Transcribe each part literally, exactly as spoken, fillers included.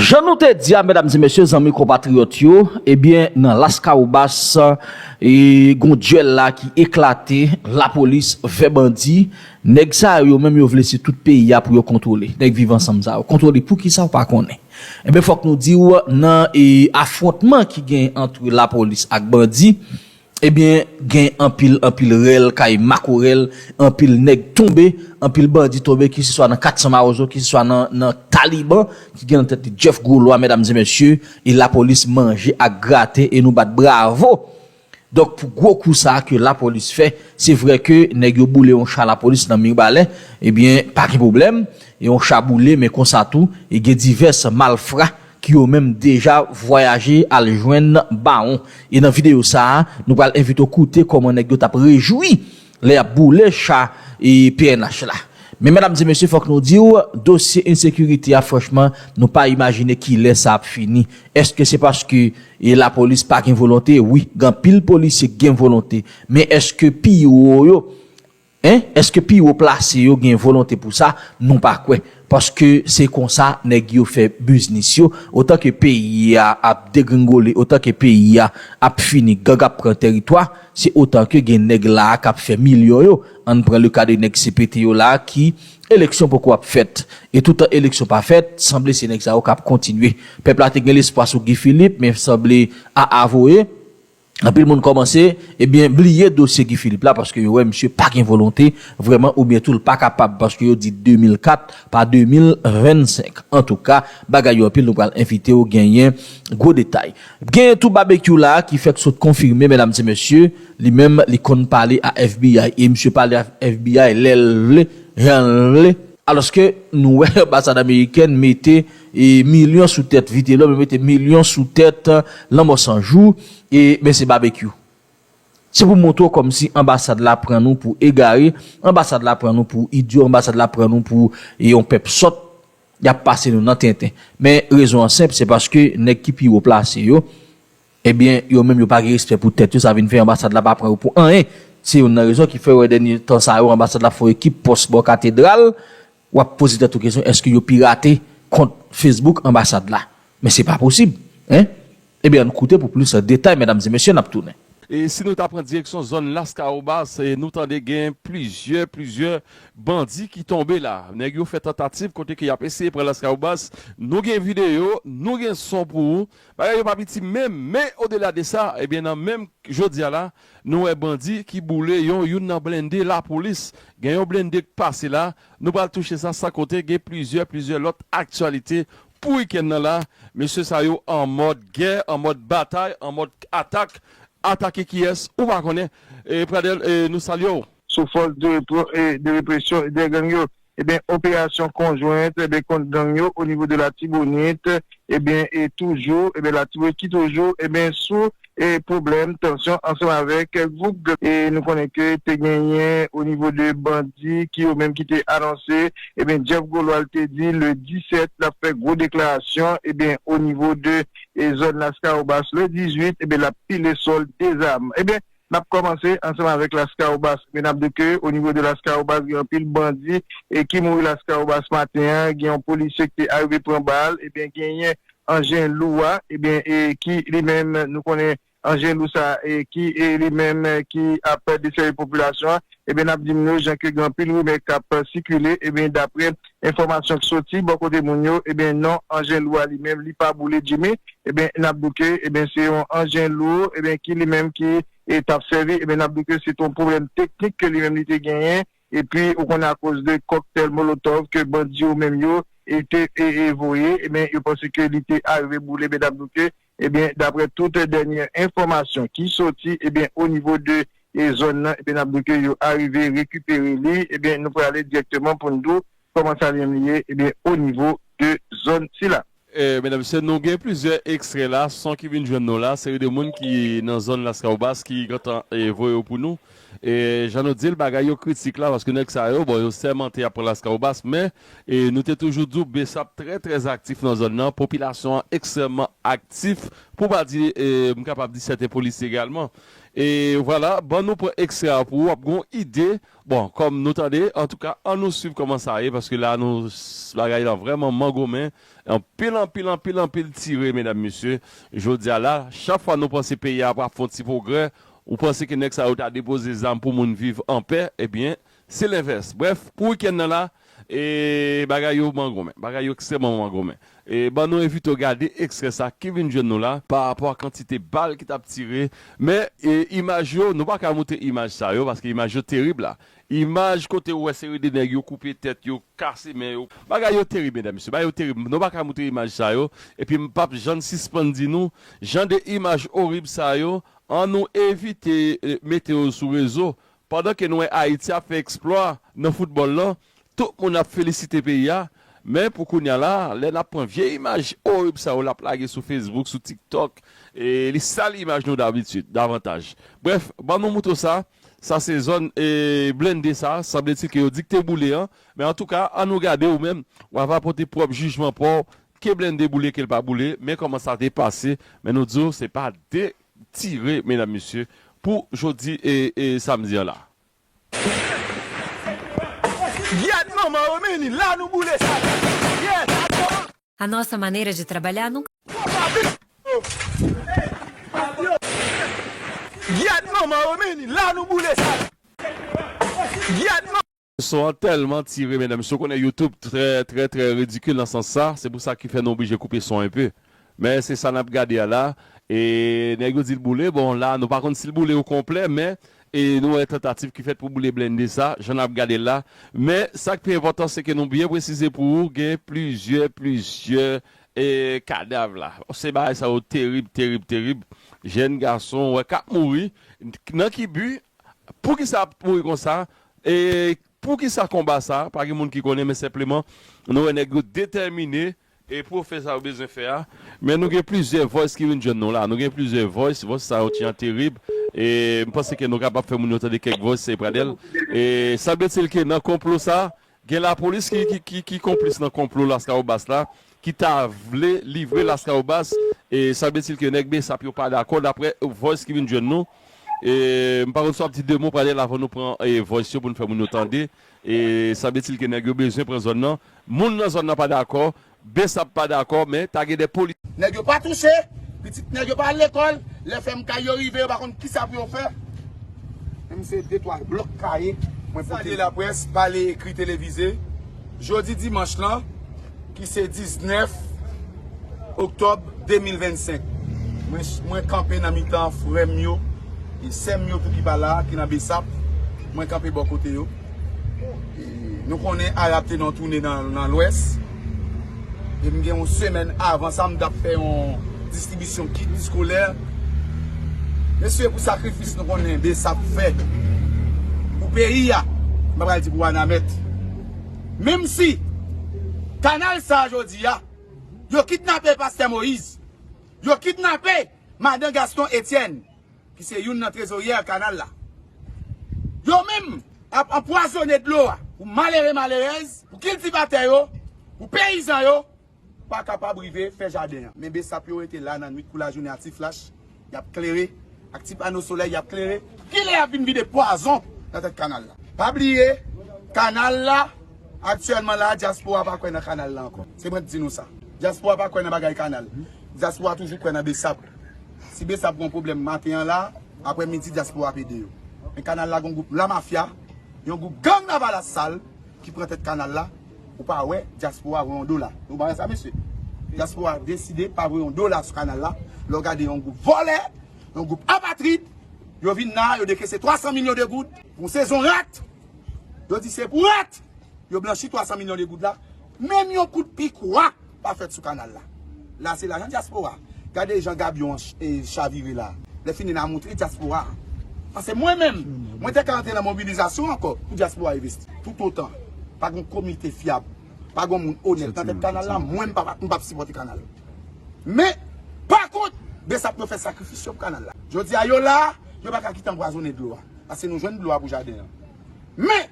Jan nou te di a, medam e mesye, zanmi konpatriyòt yo, ebyen, nan Laskawobas, e, gon dyèl la ki eklate, lapolis vè bandi, nèg sa yo menm yo vle se tout peyi a pou yo kontwole. Nèg Viv Ansanm sa yo kontwole, poukisa w pa konnen? Ebyen, fòk nou di w, nan, e, afwontman ki gen ant lapolis ak bandi, ebyen, gen anpil, anpil rèl kay makorèl, anpil nèg tonbe, anpil bandi tonbe, kisiswa nan kat san Mawozo, kisiswa nan, nan Taliban, ki gen nan tèt li Jeff Gwo Lwa, medam e mesye, e lapolis manje ak grate, e nou bat bravo. Donk, pou gwo kou sa a ke lapolis fè, se vrè ke nèg yo boule yon cha lapolis nan Mibalè, ebyen, pa gen pwoblèm, e yon cha boule, men konsa tou, e gen divès malfra ki yo menm deja vwayaje al jwenn Bawon. E nan videyo sa a, nou pral envite w koute kòman nèg yo t ap rejwi lè y ap boule cha e P N H la. Men, medam e mesye, fòk nou di w, dosye ensekirite a, franchman, nou pa imajine kilè sa ap fini. Èske se paske, e, lapolis pa gen volonte? Wi, gen anpil polisye ki gen volonte. Men èske pi wo yo, en, èske pi wo plase yo gen volonte pou sa? Nou pa kwè. Paske se konsa nèg yo fè biznis yo. Otan ke peyi a ap degringole, otan ke peyi a ap fini, gang ap pran tèritwa, se otan ke gen nèg la a k ap fè milyon yo. Ann pran le ka de nèg C P T yo la a ki eleksyon poko ap fèt. E toutan eleksyon pa fèt, sanble se nèg sa yo k ap kontinye. Pèp la te gen lespwa sou Guy Philippe, men sanble a a voye. Anpil moun kòmanse, ebyen, bliye dosye Guy Philippe la, paske yo wè misye pa gen volonte vrèman, oubyen tou l pa kapab, paske yo di de mil kat, pa de mil vennsenk. Antouka, bagay yo anpil, nou pral envite w genyen gwo detay. Genyen tou Babekyou la ki fèk sot konfime, medam e mesye, li menm, li konn pale a F B I, e misye pale a F B I lè l vle, jan l vle. Alòske nou wè anbasad amerikèn mete, e, milyon sou tèt Vitelòm, yo mete milyon sou tèt, e, Lanmò San Jou, e, men se Babekyou. Se pou montre w kòmsi anbasad la pran nou pou egare, anbasad la pran nou pou idyo, anbasad la pran nou pou, e, yon pèp sòt, y ap pase nou nan tenten. Men rezon an senp, se paske nèg ki pi wo plase yo, ebyen, yo menm yo pa gen respè pou tèt yo, sa vin fè anbasad la pa pran yo pou anyen. Se youn nan rezon ki fè w wè dènye tan sa yo, anbasad la fè yon ekip pòs bò katedral, w ap poze tèt ou kesyon, èske yo pirate kont Facebook anbasad la? Men se pa posib, en? Ebyen, ann koute pou plis detay, medam e mesye, n ap tounen. E si nou ta pran direksyon zòn Laskawobas, e nou tande gen plizyè, plizyè bandi ki tonbe la. Nèg yo fè tantativ kote ke y ap eseye pran Laskawobas. Nou gen videyo, nou gen son pou ou. Bagay yo pa piti menm, men odela de sa, ebyen, nan menm jodi a la, nou wè bandi ki boule yon, youn nan blende lapolis. Gen yon blende k pase la, nou pral touche sa san konte gen plizyè, plizyè lòt aktyalite pou wikenn nan la. Mesye sa yo an mòd gè, an mòd batay, an mòd atak, atake kiyès, ou pa konnen. E Pradèl, e nou salye w. Sou fòs de repre-, e de represyon de gang yo. Ebyen, operasyon konjwent, ebyen, kont gang yo o nivo de Latibonit, ebyen, e toujou, ebyen, Latibonit ki toujou, ebyen, sou, e pwoblèm tansyon ansanm avèk gwoup gang. E nou konnen ke te genyen o nivo de bandi ki yo menm ki te anonse, ebyen, Jeff Gwo Lwa te di le disèt, l ap fè gwo deklarasyon, ebyen, o nivo de, e zòn Laskawobas, le dizuit, ebyen, l ap pile sòl dezam. Ebyen, N ap kòmanse ansanm avèk Laskawobas. Men n ap di ke o nivo de Laskawobas, gen anpil bandi e ki mouri Laskawobas maten an. Gen yon polisye ki te arive pran bal, ebyen, genyen anjen lou a, ebyen, e ki li menm, nou konnen anjen lou sa, e ki, e li menm, e ki ap desèvi popilasyon an. Ebyen, n ap di nou yo, jan ke gen anpil rimè k ap sikile, ebyen, daprè enfòmasyon ki soti bò kote moun yo, ebyen, non anjen lou a li menm, li pa boule Jimmy. Ebyen, n ap di ke, ebyen, se yon anjen lou, ebyen, ki li menm ki, e, t ap sèvi, ebyen, n ap di ke se te yon pwoblèm teknik ke li menm li te genyen, epi, ou konnen, akoz de kòktèl molotòv ke bandi yo menm yo, e, te, e, e, voye, ebyen, yo panse ke li te arive boule, ebyen, n ap di ke, ebyen, daprè tout dènye enfòmasyon ki soti, ebyen, o nivo de, e, zòn nan, ebyen, n ap di ke yo arive rekipere li, ebyen, nou prale dirèkteman pou n di w kòman sa li menm li ye, ebyen, o nivo de zòn sila. E, medam, mesye, nou gen plizyè ekstrè la, son ki vin jwenn nou la, seri de moun ki nan zòn Laskawobas ki gentan, e, voye yo pou nou. E jan nou di l, bagay yo kritik la, paske nèg sa yo, bon, yo sèmante y ap pran Laskawobas, men e nou te toujou di w, BSAP trè, trè aktif nan zòn nan, popilasyon an ekstrèmman aktif, pou pa di, e, m kapab di sèten polisye egalman. E vwala, ban nou pran ekstrè a pou w, w ap gen yon ide. Bon, kòm nou tande, antouka, an nou swiv kòman sa ye, paske la, nou, bagay la vrèman mangonmen. Anpil, anpil, anpil, anpil tire, medam, mesye. Jodi a la, chak fwa nou panse peyi a ap fè yon ti pwogrè, ou panse ke nèg sa yo ta depoze zam pou moun viv anpè, ebyen, se lenvès. Brèf, pou wikenn nan la, e bagay yo mangonmen. Bagay yo ekstrèmman mangonmen. E ban nou envite w gade ekstrè sa ki vin jwenn nou la, pa rapò a kantite bal ki t ap tire. Men, e, imaj yo, nou pa ka montre imaj sa yo, paske imaj yo terib la. Imaj kote ou wè seri de nèg yo koupe tèt yo, kase men yo. Bagay yo terib, medam, mesye. Bagay yo terib. Nou pa ka montre imaj sa yo. Epi m p ap janm sispann di nou, jan de imaj orib sa yo, an nou evite, e, mete yo sou rezo. Pandan ke nou wè Ayiti ap fè eksplwa nan foutbòl lan, tout moun ap felisite peyi a, men pou kounye a la, lè n ap pran vye imaj orib sa yo, l ap lage sou Facebook, sou TikTok, e li sal imaj nou dabitid, davantaj. Brèf, ban nou moutre w sa, sa se zòn, e, blende sa, sanbletil ke yo di k te boule an, men antouka, an nou gade ou menm, w ava pote pwòp jijman pa w, ke blende boule, ke l pa boule, men kòman sa te pase, men nou di w, se pa de tire, medam, mesye, pou jodi e, e samdi an la. Gad manman yo, men la nou boule sa. Yes. A nossa maneira de trabalhar nunca. Gad manman yo, men la nou boule sa. Gad manman. Son an tèlman tire, medam. Si w konnen YouTube trè, trè, trè ridikil nan sans sa, se pou sa ki fè nou oblije koupe son enpe. Men se sa n ap gade a la. E nèg yo di l boule. Bon, la, nou pa konn si l boule okonplè, men e nou wè tantativ ki fèt pou boule blende sa, jan n ap gade l la. Men sa k pi enpòtan, se ke nou byen presize pou ou, gen plizyè, plizyè, e, kadav la. Se bagay sa yo terib, terib, terib. Jèn gason, wè, k ap mouri. Nan ki bi? Poukisa ap mouri konsa? E poukisa konba sa? Pa gen moun ki konnen, men senpleman, nou wè nèg yo detèmine e pou yo fè sa yo bezwen fè a. Men nou gen plizyè voice ki vin jwenn nou la. Nou gen plizyè voice, voice sa yo ti jan terib. E m panse ke nou kapab fè moun yo tande kèk voice, se Pradèl. E sanbletil ke nan konplo sa, gen lapolis ki, ki, ki, ki konplis nan konplo Laskawobas la, ki ta vle livre Laskawobas. E sanbletil ke nèg BSAP yo pa dakò, daprè voice ki vin jwenn nou. E m pa konn si w ap di de mo, Pradèl, avan nou pran, e, voice yo pou n fè moun yo tande. E sanbletil ke nèg yo bezwen pran zòn nan. Moun nan zòn nan pa dakò. BSAP pa dakò, men ta gen de poli. Nèg yo pa touche, pitit nèg yo pa al lekòl, lè fèm kay yo rive, yo pa konn kisa pou yo fè. Menm se de twa blòk kaye, mwen pote. Salye laprès, pale, ekri, televize. Jodi dimanch lan, ki se diznèf oktòb de mil vennsenk. Mwen, mwen kanpe nan mitan frè m yo, e sè m yo tou ki pa la, ki nan BSAP. Mwen kanpe bò kote yo. E nou konnen Arab te nan tounen nan, nan Lwès. E m gen yon semèn avan sa, m t ap fè yon distribisyon kit eskolè. Mesye, pou sakrifis nou konnen BSAP fè pou peyi a, m pa pral di pou Wanament. Menm si kanal sa a jodi a, yo kidnape pastè Moyiz, yo kidnape madan Gaston Etienne, ki se youn nan trezoryè kanal la. Yo menm ap anpwazonnen dlo a pou malere, malerèz, pou kiltivatè yo, pou peyizan yo, pa kapab rive fè jaden an. Men BSAP yo rete la nan nwit kou lajounen ak ti flach, y ap klere, ak ti pano solèy, y ap klere. Kilè y ap vin vide pwazon nan tèt kanal la? Pa bliye, kanal la, aktyèlman la, dyaspora pa kwè nan kanal la ankò. Se mwen k di nou sa. Dyaspora pa kwè nan bagay kanal. Dyaspora toujou kwè nan BSAP. Si BSAP gen yon pwoblèm maten an la, aprè midi, dyaspora ap ede yo. Men kanal la gen yon gwoup lamafya, yon gwoup gang Lavalas sal, ki pran tèt kanal la, ou pa wè dyaspora voye yon dola. Nou pa wè sa, mesye? Dyaspora deside pa voye yon dola sou kanal la. Lè w gade yon gwoup vòlè, yon gwoup apatrid, yo vin la, yo dekese twa san milyon de goud pou yon sezon rat. Yo di se pou rat. Yo blanchi twa san milyon de goud la. Menm yon kout pikwa pa fèt sou kanal la. La se lajan dyaspora. Gade jan gabyon an ch-, e, chavire la. Lè fini n a montre dyaspora. Paske mwen menm, mwen te ka antre nan mobilizasyon ankò pou dyaspora envesti. Toutotan pa gen yon komite fyab, pa gen yon moun onèt nan tèt kanal la, mwen m p ap, m p ap sipòte kanal. Men, pa kont, BSAP yo fè sakrifis yo pou kanal la. Jodi a yo la, yo pa ka kite anpwazonnen dlo a. Paske nou jwenn dlo a pou jaden an. Men,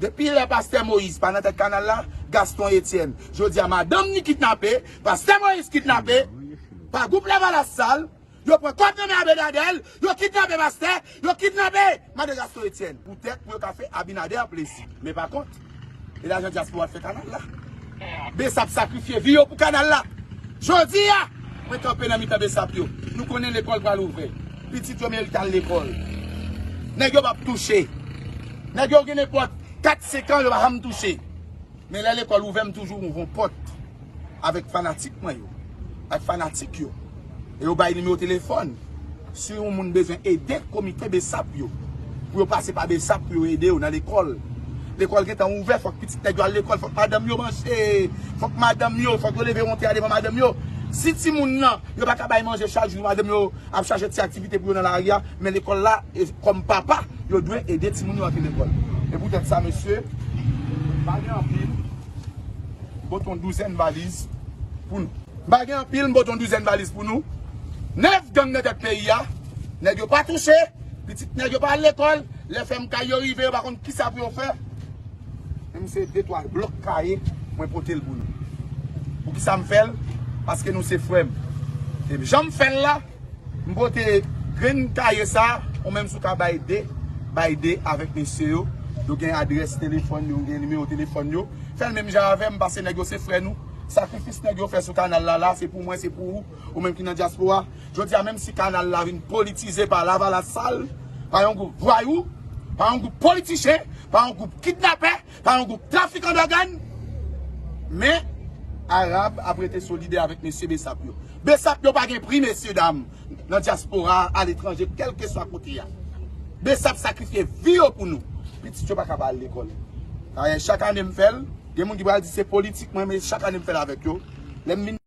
depi lè pastè Moyiz pa nan tèt kanal la, Gaston Etienne, jodi a madanm ni kidnape, pastè Moyiz kidnape, pa gwoup Lavalas sal, yo pran kòb nan men Abinader, yo kidnape pastè, yo kidnape madan Gaston Etienne. Poutèt pou yo ka fè Abinader plezi. Men pa kont, e lajan dyaspora fè kanal la. Besap sakrifye vi yo pou kanal la. Jodi a, mwen kanpe nan mitan Besap yo. Nou konnen lekòl pral ouvè. Pitit yo merite al lekòl. Nèg yo p ap touche. Nèg yo gen nenpòt kat, senk an, yo pa janm touche. Men lè lekòl ouvè, m toujou ouvè yon pòt avèk fanatik mwen yo, ak fanatik yo. E yo bay nimewo telefòn. Si yon moun bezwen ede komite Besap yo, pou yo pase pa Besap pou yo ede yo nan lekòl. Lekòl gentan ouvè, fòk pitit nèg yo al lekòl, fòk madanm yo manje, fòk madanm yo, fòk yo leve yon tè a devan madanm yo. Si timoun nan, yo pa ka bay manje chak jou, madanm yo ap chache ti aktivite pou yo nan lari a, men lekòl la, e, kòm papa, yo dwe ede timoun yo antre lekòl. E poutèt sa, mesye, pa gen anpil, m pote yon douzèn valiz pou nou. M pa gen anpil, m pote yon douzèn valiz pou nou. Nèf gang nan tèt peyi a. Nèg yo pa touche. Pitit nèg yo pa al lekòl. Lè fèm kay yo rive, yo pa konn kisa pou yo fè. Men m se de twa blòk kaye, mwen pote l pou nou. Poukisa m fè l? Paske nou se frè m. E jan m fè l la, m pote grenn kaye sa, ou menm si w ka bay de, bay de avèk mesye yo. Yo gen adrès telefòn yo, yo gen nimewo telefòn yo. Fè l menm jan avè m, paske nèg yo se frè nou. Sakrifis nèg yo fè sou kanal la, la, se pou mwen, se pou ou, ou menm ki nan dyaspora. Jodi a, menm si kanal la vin politize pa Lavalas sal, pa yon gwoup vwayou, pa yon gwoup politichen, pa yon gwoup kidnapè, pa yon gwoup trafikan dògàn, men Arab ap rete solidè avèk mesye Besap yo. Besap yo pa gen pri, mesye dam, nan dyaspora, aletranje, kèlkeswa kote a. Besap sakrifye vi yo pou nou. Pitit yo pa ka al lekòl. Dayè, chak ane m fè l, gen moun ki pral di se politik mwen, men chak ane m fè l avèk yo. Lè m vin